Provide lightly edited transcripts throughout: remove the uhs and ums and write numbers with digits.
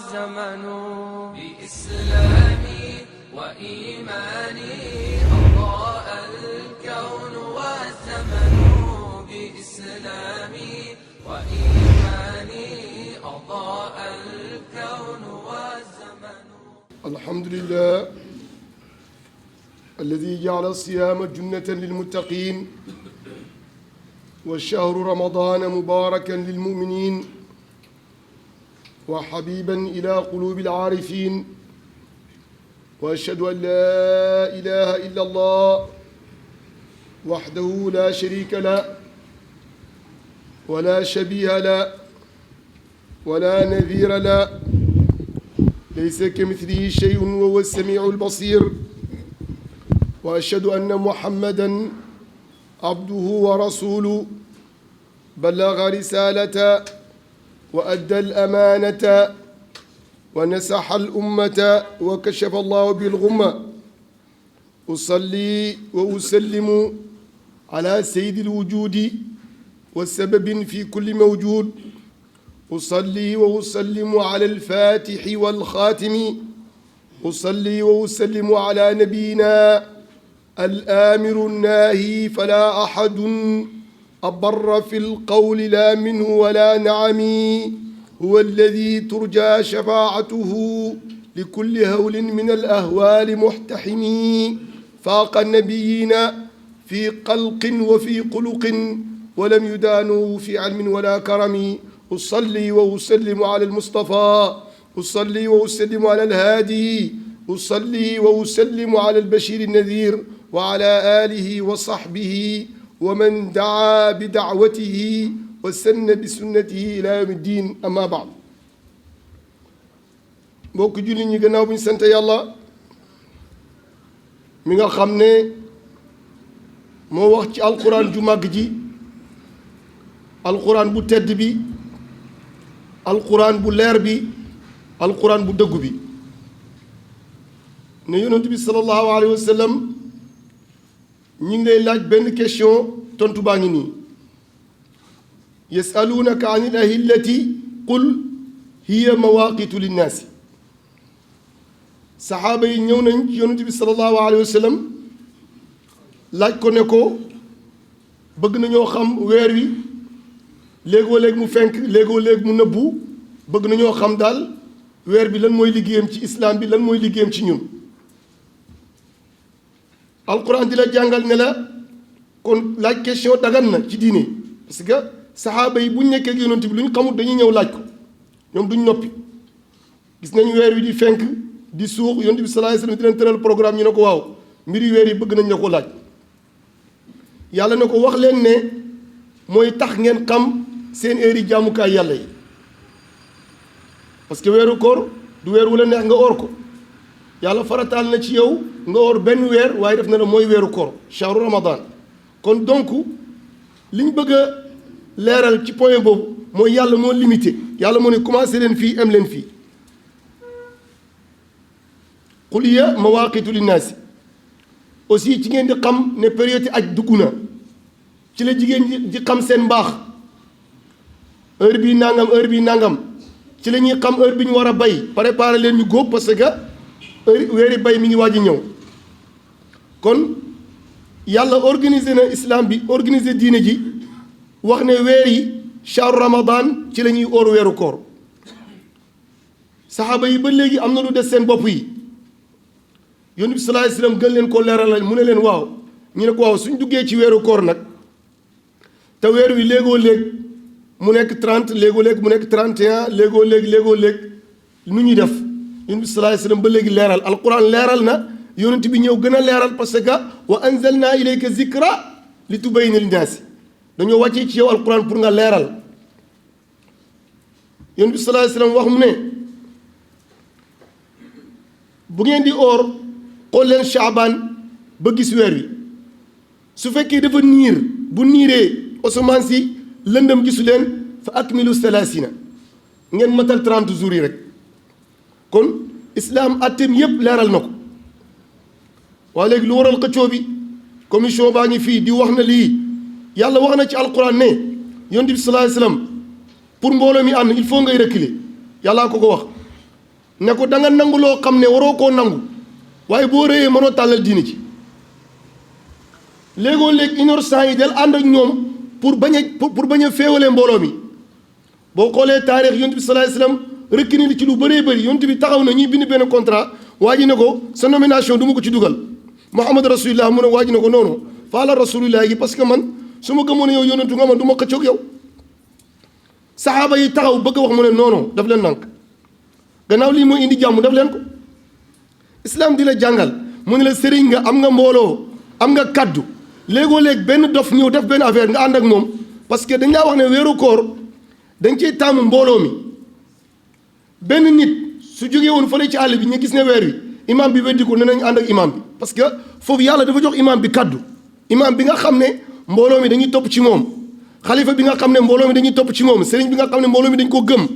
والزمن بإسلامي وإيماني أضاء الكون والزمن بإسلامي وإيماني أضاء الكون والزمن. الحمد لله الذي جعل الصيام جنة للمتقين والشهر رمضان مباركا للمؤمنين وحبيبا إلى قلوب العارفين وأشهد أن لا إله إلا الله وحده لا شريك له ولا شبيه له ولا نذير له ليس كمثله شيء وهو السميع البصير وأشهد أن محمدًا عبده ورسوله بلغ رسالته وأدى الأمانة ونصح الأمة وكشف الله بالغمة. أصلي وأسلم على سيد الوجود والسبب في كل موجود. أصلي وأسلم على الفاتح والخاتم. أصلي وأسلم على نبينا الآمر الناهي فلا أحد أبر في القول لا منه ولا نعمي. هو الذي ترجى شفاعته لكل هول من الأهوال محتحمي. فاق النبيين في قلق وفي قلق ولم يدانوا في علم ولا كرم. أصلي وأسلم على المصطفى. أصلي وأسلم على الهادي. أصلي وأسلم على البشير النذير وعلى آله وصحبه ومن دعا بدعوته وسن بسنته إلى يوم الدين. أما بعد. mbokk julli ñi gannaaw bu ñu sant yàlla mi nga xam ne moo wax ci alquran ju màgg ji alquran bu tedd bi alquran bu leer bi alquran bu dëggu bi ne yonent bi sallallahu alayhi wa sallam ñi ngi lay laaj benn question tontu baa ngi nii yasalunaka an il ahillati qul hiya mawaqitu linnaasi saxaaba yi ñëw nañ ci yonent bi sallallahu alayhi wa sallam laaj ko ne ko bëgg nañoo xam weer wi léegoo léeg mu fenk léegoo léeg mu nëbbu bëgg nañoo xam daal weer bi lan mooy liggéeyam ci islam bi lan mooy liggéeyam ci ñun alquran di la jàngal ne la kon laaj question dagan na ci diine parce que saxaaba yi buñ nekkee ak yonent bi lu ñu xamul dañuy ñëw laaj ko ñoom duñ noppi gis nañu weer wi di fenk di suux yonent bi sallallahu alayhi wasallam di leen tëral programme ñu ne ko waaw mbiri weer yi bëgg nañ la ko laaj yàlla ne ko wax leen ne mooy tax ngeen xam seen heure yi jaamukaay yàlla yi parce que weeru koor du weer wu la neex nga oor ko yàlla farataal na ci yow nga oor benn weer waaye def na la mooy weeru koor shahru ramadan kon donc liñ bëgg a leeral ci point boobu mooy yàlla moo limité yàlla moo ne commencé leen fii am leen fii qul hiya mawaqitu linnaasi aussi ci ngeen di xam ne période aj dugg na ci la jigéen di xam seen mbaax heure bii nangam heure bii nangam ci la ñuy xam heure bi ñu war a bay préparer leen ñu góob parce que weeri bay mi ngi waaj a ñëw kon yàlla organiser na islam bi organiser diine ji wax ne weer yi shahru ramadan ci la ñuy óor weeru koor saxaaba yi ba léegi am na lu des seen bopp yi yonent bi sallallahu alayhi wasallam gën leen ko leeralal mu ne leen waaw ñu ne ko waaw suñ duggee ci weeru koor nag te weer wi léegoo léeg mu nekk 30 léegoo léeg mu nekk 31 léegoo léeg nu ñuy def yonent bi sallallahu alayhi wasallam ba léegi leeral alquran leeral na yonent bi ñëw gën a leeral parce que wa anzalna ilayka zikra li tubayyina linnaasi dañoo wàccee ci yow alquran pour nga leeral yonent bi sallallahu alayhi wasallam wax mu ne bu ngeen di oor xool leen Shaaban ba gis weer wi su fekkee dafa niir bu niiree asamaan si lëndëm gisu leen fa akmilu salaasina ngeen matal 30 jours yi rek kon islam atteem yépp leeral na ko waaye léegi lu waral xëccoo bi commission baa ngi fii di wax na lii yàlla wax na ci alquran ne yonent bi sallallahu alayhi wasallam pour mbooloo mi ànd il faut ngay reculer yàllaa ko ko wax ne ko da nga nangu loo xam ne waroo koo nangu waaye boo rëyee mënoo tàllal diine ci léegoo léeg innocent yi del ànd ak ñoom pour bañ a féewalee mbooloo mi boo xoolee taarix yonent bi sallallahu alayhi wasallam rëkk ni li ci lu bëree bëri yonent bi taxaw na ñuy bind benn contrat waa ji ne ko sa nomination du ma ko ci dugal Muhammad rasulillah mu ne waa ji ne ko noonu faala rasulillah yi parce que man su ma gëmoon yow yonentu nga man du ma xëccoog yow saxaaba yi taxaw bëgg a wax mu ne noonu daf leen nànk gannaaw lii mooy indi jàmm daf leen ko islam di la jàngal mu ne la sëriñ nga am nga mbooloo am nga kaddu léegoo léeg benn dof ñëw def benn affaire nga ànd ak moom parce que dañ laa wax ne weeru koor dañ ciy taamu mbooloo mi benn nit su jógee woon fële ci àll bi ñu gis ne weer wi imam bi weddi ko ne nañ ànd ak imam bi parce que foofu yàlla dafa jox imam bi kaddu imam bi nga xam ne mbooloo mi dañuy topp ci moom xalifa bi nga xam ne mbooloo mi dañuy topp ci moom sëriñ bi nga xam ne mbooloo mi dañ ko gëm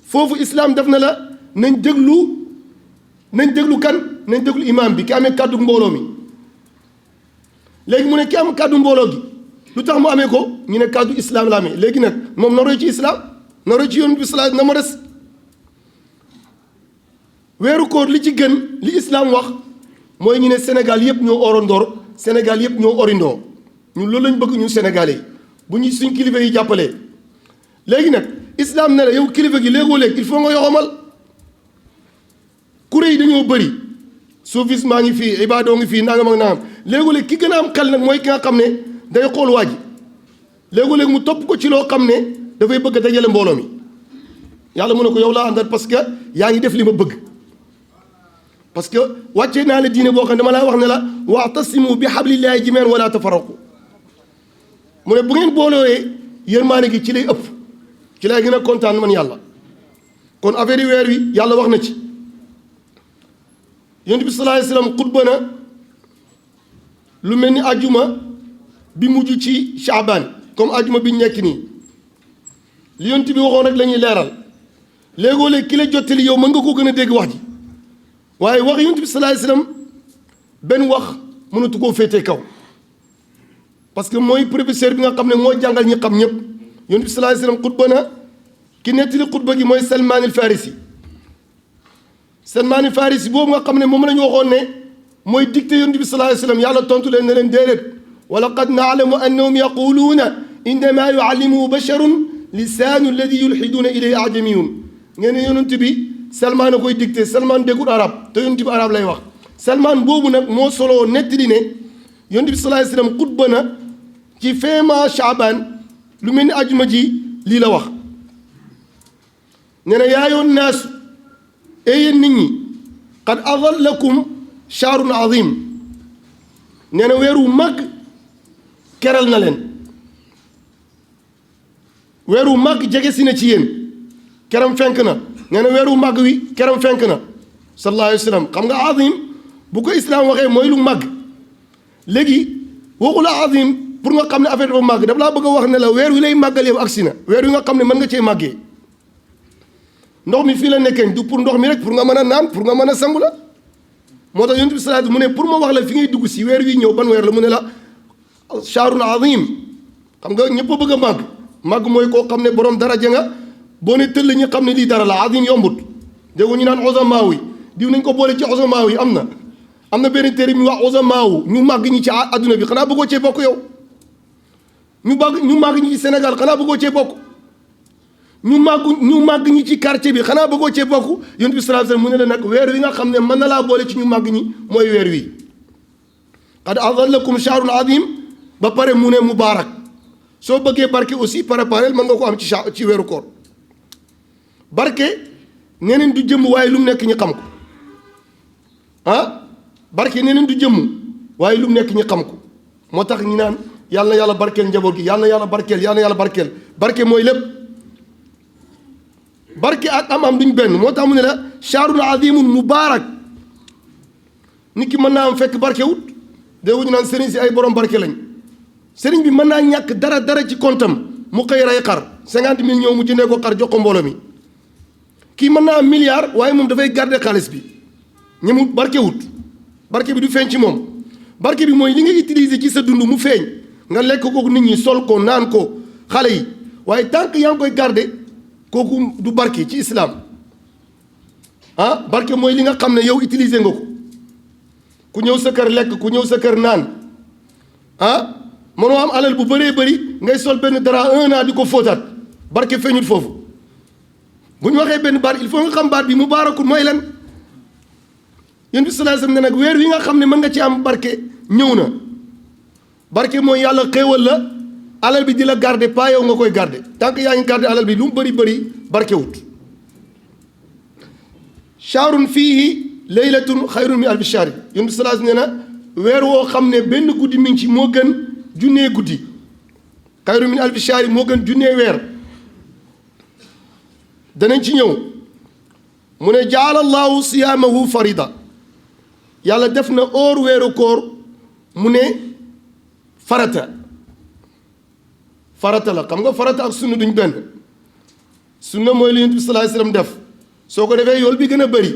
foofu islam def na la nañ déglu kan nañ déglu imam bi ki amee kaddu mbooloo mi léegi mu ne ki am kaddu mbooloo gi lu tax mu amee ko ñu ne kaddu islam la amee léegi nag moom na roy ci islam na roy ci yoon bi salaat na ma des weeru koor li ci gën li islam wax mooy ñu ne Sénégal yëpp ñoo orandoor Sénégal yëpp ñoo orindoo ñun loolu lañ bëgg ñun sénégalais yi bu ñu suñ kilifa yi jàppalee léegi nag islam ne la yow kilifa gi léegoo léeg il faut nga yoxamal kuréel yi dañoo bëri soufisme maa ngi fii ibaadoo ngi fii nangam ak nangam léegoo léeg ki gën a am xel nag mooy ki nga xam ne day xool waa ji léegoo léeg mu topp ko ci loo xam ne dafay bëgg a dajale mbooloo mi yàlla mu ne ko yow laa àndal parce que yaa ngi def li ma bëgg parce que wàccee naa la diine boo xam ne dama laa wax ne la wa'tasimu bi hablillahi jamii'an wala tafarraqu mu ne bu ngeen boolooyee yërmaane gi ci lay ëpp ci lay gën a kontaan man yàlla kon affaire yi weer wi yàlla wax na ci yonent bi sallallahu alayhi wasallam xutba na lu mel ni ajuma bi mujj ci Shaaban comme ajuma bi ñu nekk nii li yonent bi waxoon rek la ñuy leeral léegoo léeg ki la jottali yow mën nga koo gën a dégg wax ji waaye wax yonent bi sallallahu alayhi wasallam benn wax mënatu koo féetee kaw parce que mooy professeur bi nga xam ne moo jàngal ñi xam ñëpp yonent bi sallallahu alayhi wasallam xutba na ki nettali xutba gi mooy Salmaan al Farisi Salmaan al Farisi boobu nga xam ne moom la ñu waxoon ne mooy dicté yonent bi sallallahu alayhi wasallam yàlla tontu leen ne leen déedéet wa laqad na'lamu annahum yaquluuna innamaa yu'allimuhu basharun lisaanu alladi yulhiduuna ilayhi ajamiyun ngeen ne yonent bi Salmaan a koy dicté Salmaan déggul arab te yonent bi arab lay wax Salmaan boobu nag moo soloo nettali ne yonent bi sallallahu alayhi wasallam xutba na ci feema Shaaban lu mel ni ajuma ji lii la wax nee na yaa ayyuhan naas yéen nit ñi qad adallakum shahrun azim nee na weeru màgg keral na leen weeru màgg jege si na ci yéen keram fenk na nee na weeru màgg wi keram fenk na sallallahu alayhi wa sallam xam nga azim bu ko islaam waxee mooy lu màgg léegi waxu la azim pour nga xam ne affaire dafa màgg daf laa bëgg a wax ne la weer wi lay màggal yow agsi na weer wi nga xam ne mën nga cee màggee ndox mi fii la nekkee du pour ndox mi rek pour nga mën a naan pour nga mën a sangu la moo tax yonent bi salaatu mu ne pour ma wax la fi ngay dugg si weer wi ñëw ban weer la mu ne la shahrun azim xam nga ñëpp a bëgg a màgg mooy koo xam ne borom daraja nga boo ne tëll ñi xam ne lii dara la azim yombut déggu ñu naan uzamaa yi diw nañ ko boole ci uzamaa yi am na benn téere mi wax uzamaa ñu màgg ñi ci adduna bi xanaa bëggoo cee bokk yow ñu màgg ñi ci Sénégal xanaa bëggoo cee bokk ñu màgg ñi ci quartier bi xanaa bëggoo cee bokk yonent bi sallallahu alayhi wasallam mu ne la nag weer wi nga xam ne mën na laa boole ci ñu màgg ñi mooy weer wi qad adallakum shahrun azim ba pare mu ne mubaarak soo bëggee barke aussi préparel mën nga ko am ci weeru koor barke neneen du jëmm waaye lu mu nekk ñi xam ko barke neneen du jëmm waaye lu mu nekk ñi xam ko moo tax ñu naan yàlla na yàlla barkeel njaboot gi yàlla na yàlla barkeel barke mooy lépp barke ak am duñ benn moo tax mu ne la shahrun azimun mubaarak nit ki mën naa am fekk barke wut dégg ñu naan sëriñ si ay borom barke lañ sëriñ bi mën naa ñàkk dara ci kontam mu xëy rey xar 50 000 ñëw mu jëndee ko xar jox ko mbooloo mi kii mën naa am milliard waaye moom dafay garder xaalis bi ñemu barke wut barke bi du feeñ ci moom barke bi mooy li nga utiliser ci sa dund mu feeñ nga lekk ko nit ñi sol ko naan ko xale yi waaye tant que yaa ngi koy garder kooku du barke ci islam ah barke mooy li nga xam ne yow utiliser nga ko ku ñëw sa kër lekk ku ñëw sa kër naan ah mënoo am alal bu bëree bëri ngay sol benn dara 1 an di ko fóotaat barke feeñut foofu bu ñu waxee benn baat il faut nga xam baat bi mubaarakun mooy lan yéen bi sallallahu alayhi wasallam ne nag weer wi nga xam ne mën nga ci am barke ñëw na barke mooy yàlla xéewal la alal bi di la garder pas yow nga koy garder tant que yaa ngi garder alal bi lu mu bëri bëri barkewut shahrun fiihi laylatun xayrun min alfi shahr yéen bi sallallahu alayhi wasallam nee na weer woo xam ne benn guddi mi ngi ci moo gën junnee guddi xayrun min alfi shahr moo gën junnee weer danañ ci ñëw mu ne jaala allahu siyaamahu farida yàlla def na oor weeru koor mu ne farata la xam nga farata ak sunna duñ benn sunna mooy lu Yonent bi sallallahu alayhi wasallam def soo ko defee yool bi gën a bëri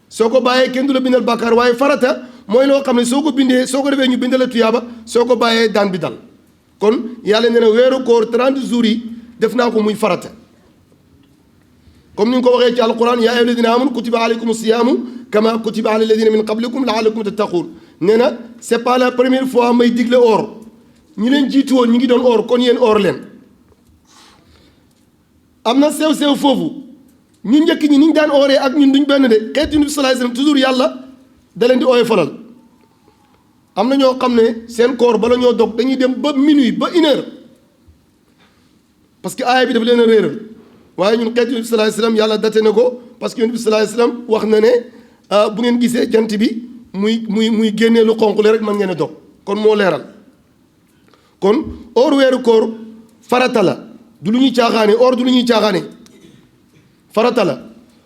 soo ko bàyyee kenn du la bindal bàkkaar waaye farata mooy loo xam ne soo ko bindee soo ko defee ñu bindal la tuyaaba soo ko bàyyee daan bi dal kon yàlla nee na weeru koor 30 jours yi def naa ko muy farata comme ni nga ko waxee ci alquran yaa ayyuha alladina amanu kutiba alaykum siyaamu kama kutiba ala alladina min qablikum laallakum tattaquun nee na c'est pas la première fois may digle or ñi leen jiitu woon ñi ngi doon or kon yéen or leen am na sew-sew foofu ñu njëkk ñi ni ñu daan ooree ak ñun duñ benn de xeetu Nabi sallallahu alayhi wasallam toujours yàlla da leen di ooye falal am na ñoo xam ne seen koor bala ñoo dog dañuy dem ba minuit ba 1 heure parce que aaya bi dafa leen a réeral waaye ñun xeetu Nabi sallallahu alayhi wasallam yàlla date na ko parce que Nabi sallallahu alayhi wasallam wax na ne bu ngeen gisee jant bi muy génnee lu xonq le rek mën ngeen a dog kon moo leeral kon or weeru koor farata la du lu ñuy caaxaane or du lu ñuy caaxaane farata la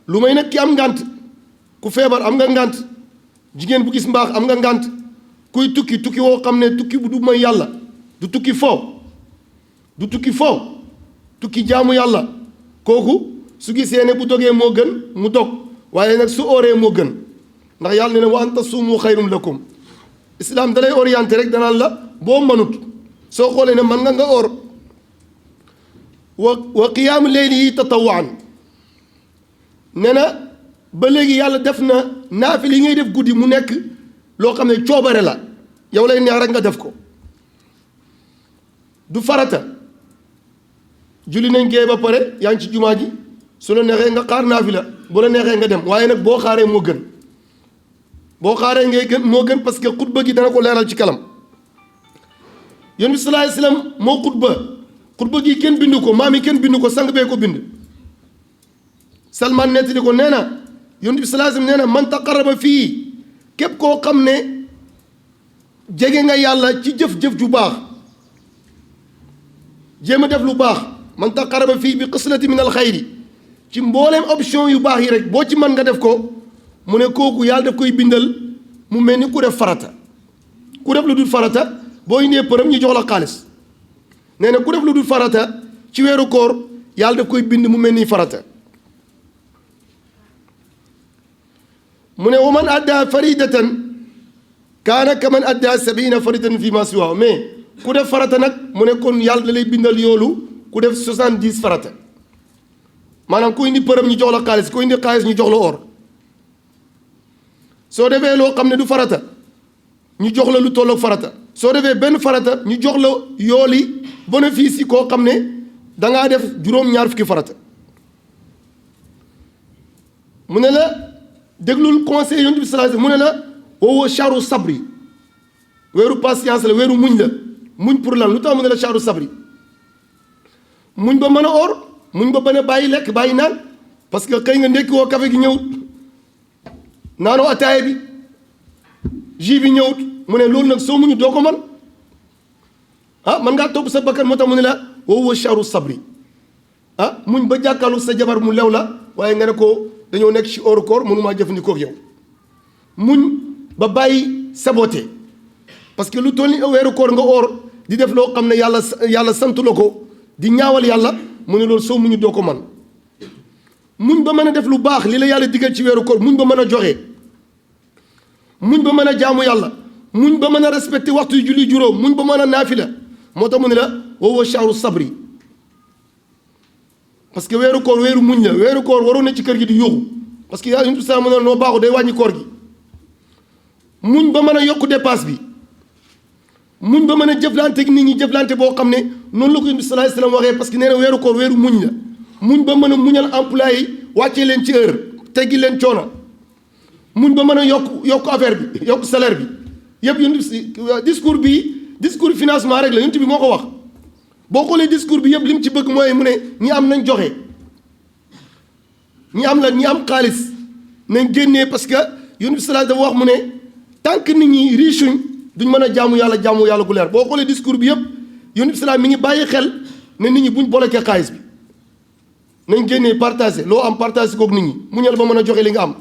lu may nag ki am ngànt ku feebar am nga ngànt jigéen bu gis mbaax am nga ngànt kuy tukki woo xam ne tukki bu du may yàlla du tukki foo tukki jaamu yàlla kooku su gisee ne bu dogee moo gën mu dog waaye nag su ooree moo gën ndax yàlla ne ne wa an tasuumu xayrun lakum islam dalay orienté rek danaan la boo mënut soo xoolee ne man nga oor wa qiyaamu leyli yi tatawaan ne na ba léegi yàlla def na naafil yi ngay def guddi mu nekk loo xam ne coobare la yow lay neex rek nga def ko du farata julli nañ gee ba pare yaa ngi ci jumaa ji su la neexee nga xaar naafila bu la neexee nga dem waaye nag boo xaaree moo gën boo xaaree ngay gën moo gën parce que xutba gi dana ko leeral ci kalam Yonent bi sallallahu alayhi wasallam moo xutba gi kenn bindu ko maam yi kenn bindu ko sang bee ko bind Salman nettali ko nee na Yonent bi sallallahu alayhi wasallam nee na man taqarraba fii képp koo xam ne jege nga yàlla ci jëf-jëf ju baax jéem a def lu baax man taqarraba fii bi xislati min al xayri ci mbooleem option yu baax yi rek boo ci mën nga def ko mu ne kooku yàlla daf koy bindal mu mel ni ku def farata ku def lu dul farata boo indee përëm ñu jox la xaalis nee na ku def lu dul farata ci weeru koor yàlla daf koy bind mu mel ni farata mu ne wa man adda faridatan kaana ka man adda 70 faridatan fi ma siwa mais ku def farata nag mu ne kon yàlla da lay bindal yoolu ku def 70 farata maanaam ku indi përëm ñu jox la xaalis ku indi xaalis ñu jox la or soo defee loo xam ne du farata ñu jox la lu tolloog farata soo defee benn farata ñu jox la yooli bénéfice yi koo xam ne dangaa def juróom-ñaar fukki farata mu ne la déglul conseil Yonent bi sallallahu alayhi wasallam mu ne la woowa charu sabri weeru patience la weeru muñ la muñ pour lan lu tax mu ne la charu sabri muñ ba mën a or muñ ba mën a bàyyi lekk bàyyi naan parce que xëy nga ndekki woo café gi ñëwut naanoo ataaya bi jus bi ñëwut mu ne loolu nag soo muñu doo ko man man ngaa topp sa bakkan moo tax mu ne la woowa charu sabri muñ ba jàkkaarlu sa jabar mu lew la waaye nga ne ko dañoo nekk ci ooru koor mënumaa jëfandikoo ak yow muñ ba bàyyi saboté parce que lu toll ni weeru koor nga oor di def loo xam ne yàlla santu la ko di ñaawal yàlla mu ne loolu soo muñu doo ko man muñ ba mën a def lu baax li la yàlla digal ci weeru koor muñ ba mën a joxe muñ ba mën a jaamu yàlla muñ ba mën a respecté waxtu yu julli juróom muñ ba mën a naafila moo tax mu ne la woowa shahru sabri parce que weeru koor weeru muñ la weeru koor waroon na ci kër gi di yuuxu parce que yonent bi salaam mu ne noo baaxu day wàññi koor gi muñ ba mën a yokk dépasse bi muñ ba mën a jëflante ak nit ñi jëflante boo xam ne noonu la ko yonent bi sallallahu alayhi wasallam waxee parce que nee na weeru koor weeru muñ la muñ ba mën a muñal employé yi wàccee leen ci heure teggi leen coono muñ ba mën a yokk affaire bi yokk salaire bi yëpp yonent discours financement rek la yonent bi moo ko wax boo xoolee discours bi yëpp li mu ci bëgg mooy mu ne ñi am nañ joxe ñi am xaalis nañ génnee parce que yonent bi sallallahu dafa wax mu ne tant que nit ñi richuñ duñ mën a jaamu yàlla gu leer boo xoolee discours bi yëpp yonent bi sallallahu mi ngi bàyyi xel ne nit ñi buñ bloqué xaalis bi nañ génnee partagé loo am partagé kook nit ñi muñal ba mën a joxe li nga am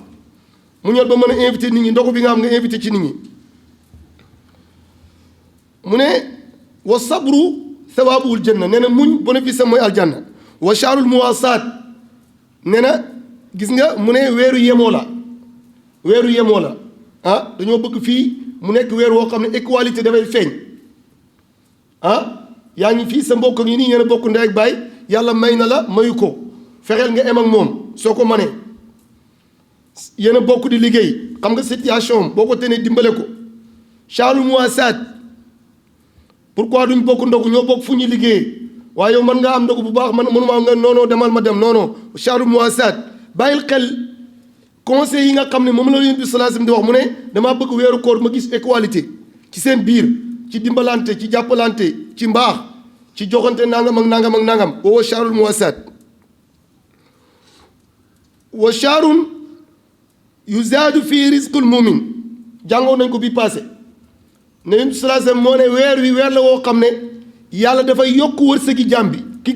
muñal ba mën a invité nit ñi ndogu bi nga am nga invité ci nit ñi mu ne wa sabru thawaabuhul janna nee na muñ bénéfice mooy aljanna wa shaarul muwaasaat nee na gis nga mu ne weeru yemoo la dañoo bëgg fii mu nekk weer woo xam ne équalité dafay feeñ yaa ngi fii sa mbokk ngi nii ngeen a bokk ndey ak baay yàlla may na la mayu ko fexeel nga em ak moom soo ko manee yéen a bokk di liggéey xam nga situation boo ko tenee dimbale ko shaarul muwaasaat pourquoi duñ bokk ndogu ñoo bokk fu ñuy liggéeyee waaye yow mën ngaa am ndogu bu baax man mënuma nga non demal ma dem non sharu muwasaat bàyyil xel conseil yi nga xam ne moom la Yonent bi sallallahu alayhi wasallam di wax mu ne damaa bëgg weeru koor ma gis équalité ci seen biir ci dimbalante ci jàppalante ci mbaax ci joxante nangam ak nangam wa sharul muwasaat wa sharun yuzaadu fii rizqul mu'min jàngoon nañ ko bi passé ne Yonent bi sallallahu alayhi wasallam moo ne weer la woo xam ne yàlla dafay yokk wërsëgi jaam bi ki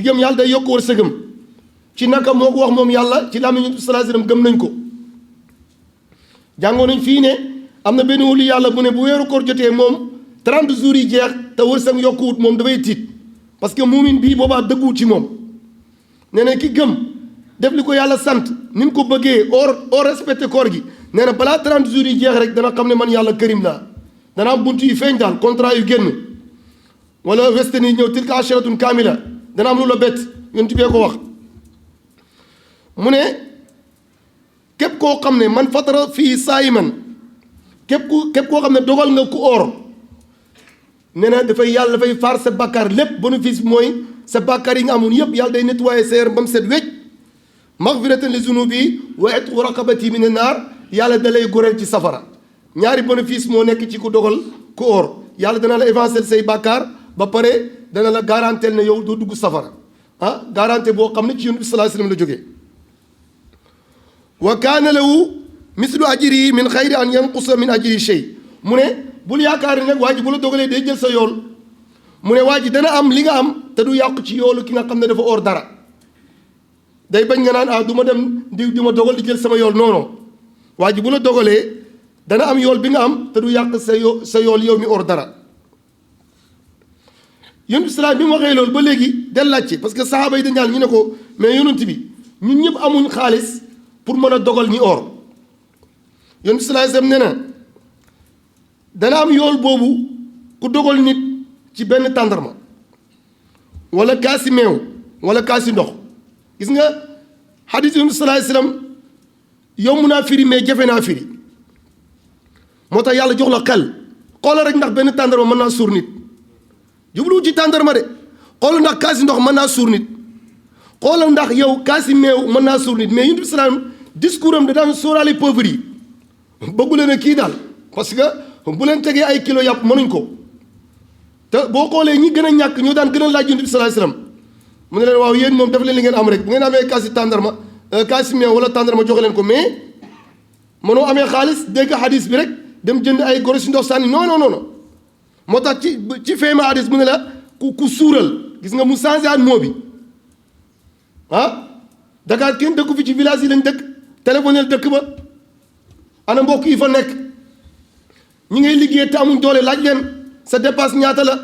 gëm yàlla day yokk wërsëgam ci naka moo ko wax moom yàlla ci làmmiñu Yonent bi sallallahu alayhi wasallam gëm nañ ko jàngoo nañ fii ne am na benn wulu yàlla bu ne bu weeru koor jotee moom 30 jours yi jeex te wërsëg yokkuwut moom dafay tiit parce que muumin bii boobaa dëgguwut ci moom nee na ki gëm def li ko yàlla sant ni mu ko bëggee or respecté koor gi nee na balaa 30 jours yi jeex rek dana xam ne man yàlla kërim laa dana am bunt yu feeñ daal contrat yu génn wala weste ni ñëw tilka asharatun kaamila dana am lu la bett Yonent bi ko wax mu ne képp koo xam ne man fatara fii saayiman képp koo xam ne dogal nga ku or nee na yàlla dafay faar sa bàkkaar lépp bénéfice bi mooy sa bàkkaar yi nga amoon yëpp yàlla day nettoyer sa yaram ba mu set wecc maghfiratan li zunubi wa itqu raqabati min an-naar yàlla da lay goreel ci safara ñaari bénéfice moo nekk ci ku dogal ku or yàlla dana la évancer say bàkkaar ba pare dana la garantel ne yow doo dugg safara garanté boo xam ne ci Yonent bi sallallahu alayhi wasallam la jógee wa kaana lahu mislu ajrihi min xayri an yanqusa min ajrihi shay mu ne bul yaakaar ne nag waa ji bu la dogalee day jël sa yool mu ne waa ji dana am li nga am te du yàqu ci yoolu ki nga xam ne dafa or dara day bañ nga naan du ma dem di ma dogal di jël sama yool non waa ji bu la dogalee dana am yool bi nga am te du yàq sa yool yow mi or dara Yonent bi salaam bi mu waxee loolu ba léegi del laajte parce que saxaaba yi dañ ñaan ñu ne ko mais Yonent bi ñun ñëpp amuñ xaalis pour mën a dogal ñi or Yonent bi salaam nee na dana am yool boobu ku dogal nit ci benn tàndarma wala kaasi meew wala kaasi ndox gis nga xadiis Yonent bi salaam yomb naa firi mais jafe naa firi moo tax yàlla jox la xel xoolal rek ndax benn tàndarma mën naa suur nit jubluwu ci tàndarma de xoolal ndax kaasi ndox mën naa suur nit xoolal ndax yow kaasi meew mën naa suur nit mais Yonent bi salaam discours am da daan sóoraale pauvre yi bëggu leen a kii daal parce que bu leen tegee ay kilo yàpp mënuñ ko te boo xoolee ñi gën a ñàkk ñoo daan gën a laaj Yonent bi sallallahu alayhi wasallam mu ne leen waaw yéen moom def leen li ngeen am rek bu ngeen amee kaasi tàndarma kaasi meew wala tàndarma joxe leen ko mais mënoo amee xaalis dégg xadis bi rek dem jënd ay goro si ndox sànni non moo tax ci feema xadis mu ne la ku suural gis nga mu changé at moo bi Dakar kenn dëkku fi ci village yi lañ dëkk téléphonel dëkk ba ana mbokk yi fa nekk ñi ngay liggéey te amuñ doole laaj leen sa dépasse ñaata la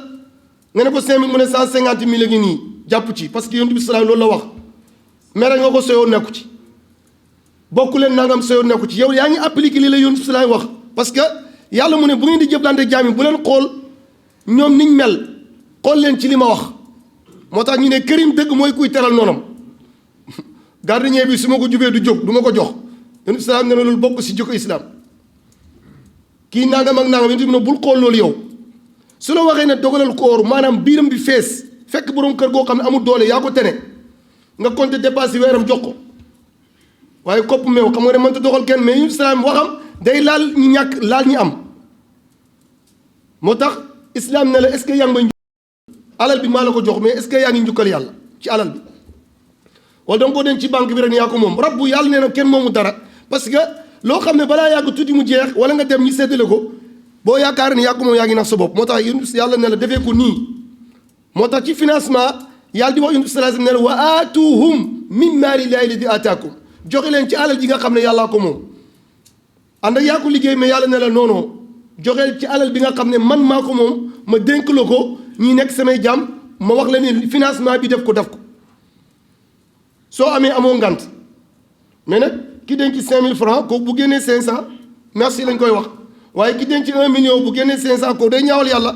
nga ne ko 5000 mu ne 150 000 a ngi nii jàpp ci parce que Yonent bi salaam loolu la wax mere nga ko soyoon nekku ci bokku leen nangam soyoon nekku ci yow yaa ngi appliqué li la Yonent bi salaam wax parce que yàlla mu ne bu ngeen di jëflante jaam yi bu leen xool ñoom niñ mel xool leen ci li ma wax moo tax ñu ne kërim dëgg mooy kuy teral noonam gardien bi su ma ko jubee du jóg du ma ko jox yonent salaam ne na loolu bokk si jikko islam kii nangam ak nangam yonent bi ne bul xool loolu yow su la waxee ne dogalal koor maanaam biiram bi fees fekk borom kër goo xam ne amul doole yaa ko tene nga compter dépasse yi weeram jox ko waaye kopp meew xam nga ne mënta doxal kenn mais yonent salaam waxam day laal ñi ñàkk laal ñi am moo tax islam ne la est-ce que yaa ngi may alal bi maa la ko jox mais est-ce que yaa ngi njukkal yàlla ci alal bi wala danga ko denc ci banque bi rek yaa ko moom rabbu yàlla nee na kenn moomu dara parce que loo xam ne balaa yàgg tuuti mu jeex wala nga dem ñi séddale ko boo yaakaar ne yaa ko moom yaa ngi nax sa bopp moo tax yàlla ne la defee ko nii moo tax ci financement yàlla di wax yonent bi sallallahu alayhi wa sallam ne la wa aatuhum min maali llaahi llazii aataakum joxe leen ci alal ji nga xam ne yàllaa ko moom ànd ak yaa ko liggéey mais yàlla ne la non non joxeel ci alal bi nga xam ne man maa ko moom ma dénk la ko ñi nekk samay jàmm ma wax la ne financement bi def ko soo amee amoo ngant mais nag ki denc 5000 francs kooku bu génnee 500 merci lañ koy wax waaye ki denc 1 million bu génnee 500 kooku day ñaawal yàlla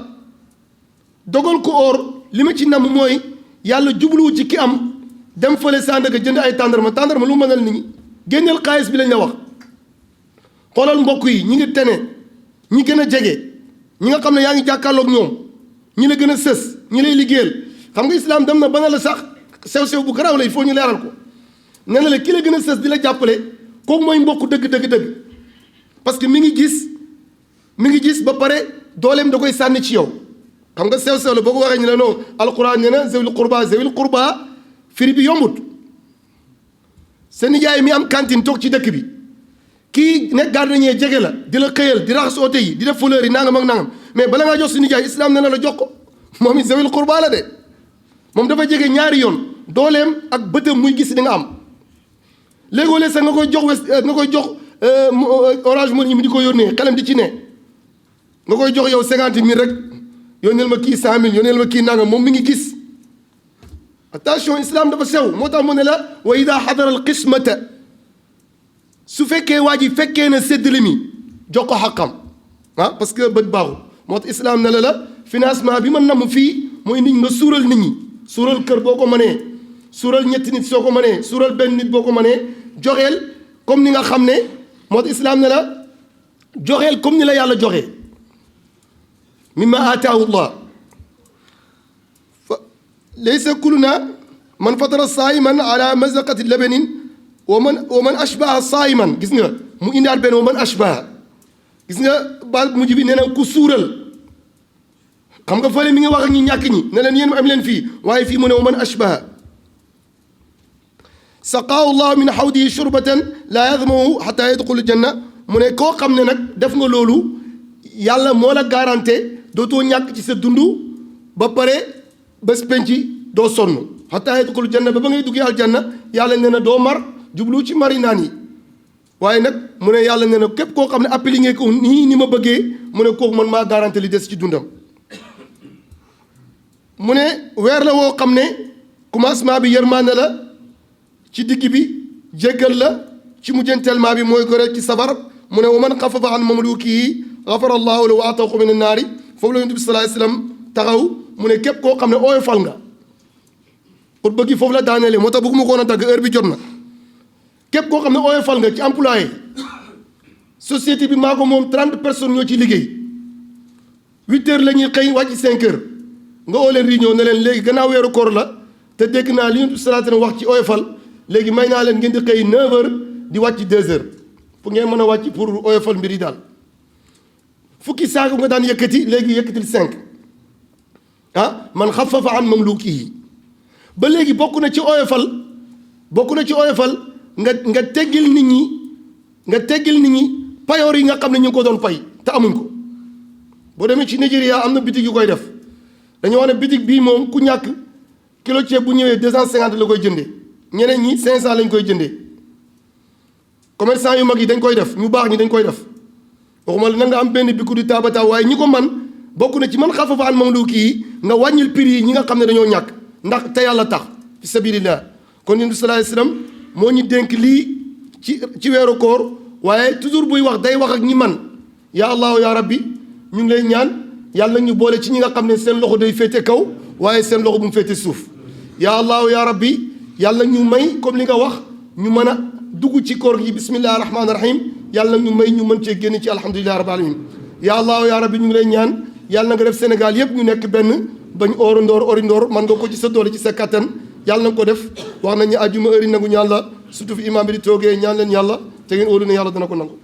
dogal ko or li ma ci namm mooy yàlla jubluwu ci ki am dem fële Sandaga jënd ay tàndarma lu mënal nit ñi génneel xaalis bi lañ la wax xoolal mbokk yi ñi ngi tene ñi gën a jege ñi nga xam ne yaa ngi jàkkaarloog ñoom ñi la gën a sës ñi lay liggéeyal xam nga islam dem na ba nga la sax sew-sew bu garaaw la il faut ñu leeral ko nee na la ki la gën a sës di la jàppale kooku mooy mbokk dëgg parce que mi ngi gis ba pare dooleem da koy sànni ci yow xam nga sew-sew la boo ko waxee ñu ne non alquran nee na zewil qurba firi bi yombut sa nijaay mi am cantine toog ci dëkk bi kii nekk gardien jege la di la xëyal di raxas oote yi di def fleur yi nangam ak nangam mais bala ngaa jox sa nijaay islam nee na la jox ko moom it zewil qurba la de moom dafa jege ñaari yoon dooleem ak bëtam muy gis di nga am léegoo-léeg sax nga koy jox Orange Money mi di ko yónnee xelam di ci ne nga koy jox yow 50 000 rek yónneel ma kii 100 000 yónneel ma kii nangam moom mi ngi gis attention islam dafa sew moo tax mu ne la wa ida xadara al qismata su fekkee waa ji fekkee na séddale mi jox ko xaqam parce que bët baaxul moo tax islam ne la financement bi ma namm fii mooy nit nga suural nit ñi suural kër boo ko mënee suural ñetti nit soo ko mënee suural benn nit boo ko mënee joxeel comme ni nga xam ne moo tax islaam ne la joxeel comme ni la yàlla joxe mimma aataahu llah fa laysa kulluna man fatara saayiman ala mazaqati labanin wa man ashbaha saayiman gis nga mu indaat benn wa man ashbaha gis nga baal mujj bi nee na ku suural xam nga fële mi ngi wax ak ñi ñàkk ñi ne leen yéen am leen fii waaye fii mu ne wa man ashbaha saqaahu llahu min xawdihi shurbatan laa yadmahu xata yadxulu janna mu ne koo xam ne nag def nga loolu yàlla moo la garanté dootoo ñàkk ci sa dund ba pare bés penci doo sonn xata yadxulu janna ba ngay dugg aljanna yàlla nee na doo mar jublu ci mari naan yi waaye nag mu ne yàlla nee na képp koo xam ne appliqué ko nii ni ma bëggee mu ne kooku man maa garanté li des ci dundam mu ne weer la woo xam ne commencement bi yërmande la ci digg bi jéggal la ci mujjanteelmaa bi mooy gore ci safar mu ne wa man xafafa an mamlukihi gafara allahu lahu wa ataqu min annaari foofu la yonent bi sallallahu alayhi wasallam taxaw mu ne képp koo xam ne oyofal nga pour bëgg foofu la daaneele moo tax bëgguma ko woon a dagg heure bi jot na képp koo xam ne oyofal nga ci employé société bi maa ko moom 30 personnes ñoo ci liggéey 8 heures la ñuy xëy wàcc 5 heures nga oo leen réunion ne leen léegi gannaaw weeru koor la te dégg naa li yonent bi sallallahu alayhi wasallam wax ci oyofal léegi may naa leen ngeen di xëy 9 heures di wàcc 2 heures fu ngeen mën a wàcc pour oyofal mbir yi daal fukki saako nga daan yëkkati léegi yëkkatil 5 man xafafa an mamlukihi ba léegi bokk na ci oyofal nga teggil nit ñi payoor yi nga xam ne ñu ngi ko doon pay te amuñ ko boo demee ci Nigeria am na bitig yu koy def dañoo wax ne bitig bii moom ku ñàkk kilo ceeb bu ñëwee 250 la koy jëndee ñeneen ñi 500 lañ koy jëndee commerçant yu mag yi dañ koy def ñu baax ñi dañ koy def waxuma la na nga am benn bikku di taabata waaye ñi ko man bokk na ci man xafafa an mamluki yi nga wàññil prix yi ñi nga xam ne dañoo ñàkk ndax te yàlla tax fi sabilillah kon yonent bi sallallahu alayhi wasallam moo ñu dénk lii ci weeru koor waaye toujours buy wax day wax ak ñi man yaa allahu ya rabbi ñu ngi lay ñaan yàlla ñu boole ci ñi nga xam ne seen loxo day féete kaw waaye seen loxo bu mu féete suuf yaa allahu ya rabbi yàlla ñu may comme li nga wax ñu mën a dugg ci koor gi bismillahi rahmaani rahim yàlla nag ñu may ñu mën cee génn ci alhamdulillahi rabbil alamin ya allah ya rabbi ñu ngi lay ñaan yàlla na nga def Sénégal yëpp ñu nekk benn bañ ori ndoor man nga ko ci sa doole ci sa kattan yàlla na nga ko def wax nañu àjjuma heure yi nangu ñaan la surtout fi imam bi di toogee ñaan leen yàlla te ngeen óolu ne yàlla dana ko nangu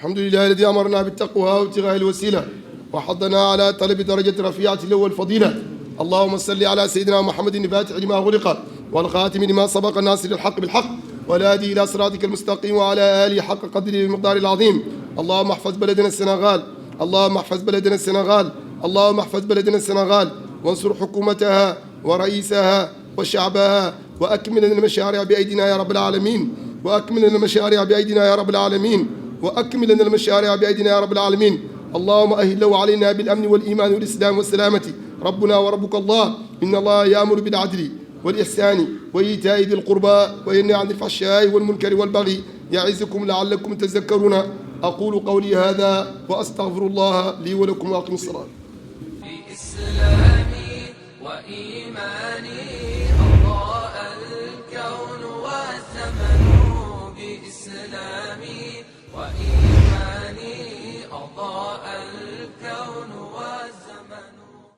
الحمد لله الذي أمرنا بالتقوى وابتغاء الوسيلة وحضنا على طلب درجة رفيعة له والفضيلة اللهم صل على سيدنا محمد الفاتح لما غلق والخاتم لما سبق الناصر الحق بالحق والهادي إلى صراطك المستقيم وعلى آله حق قدره المقدار العظيم اللهم احفظ بلدنا السنغال اللهم احفظ بلدنا السنغال اللهم احفظ بلدنا السنغال وانصر حكومتها ورئيسها وشعبها وأكمل لنا المشاريع بأيدينا يا رب العالمين وأكمل لنا المشاريع بأيدينا يا رب العالمين وأكمل لنا المشاريع بأيدينا يا رب العالمين اللهم أهل له علينا بالأمن والإيمان والإسلام والسلامة ربنا وربك الله إن الله يأمر بالعدل والإحسان وإيتاء ذي القربى وينهى عن الفحشاء والمنكر والبغي يعظكم لعلكم تذكرون أقول قولي هذا وأستغفر الله لي ولكم وأقم الصلاة بإسلامي وإيماني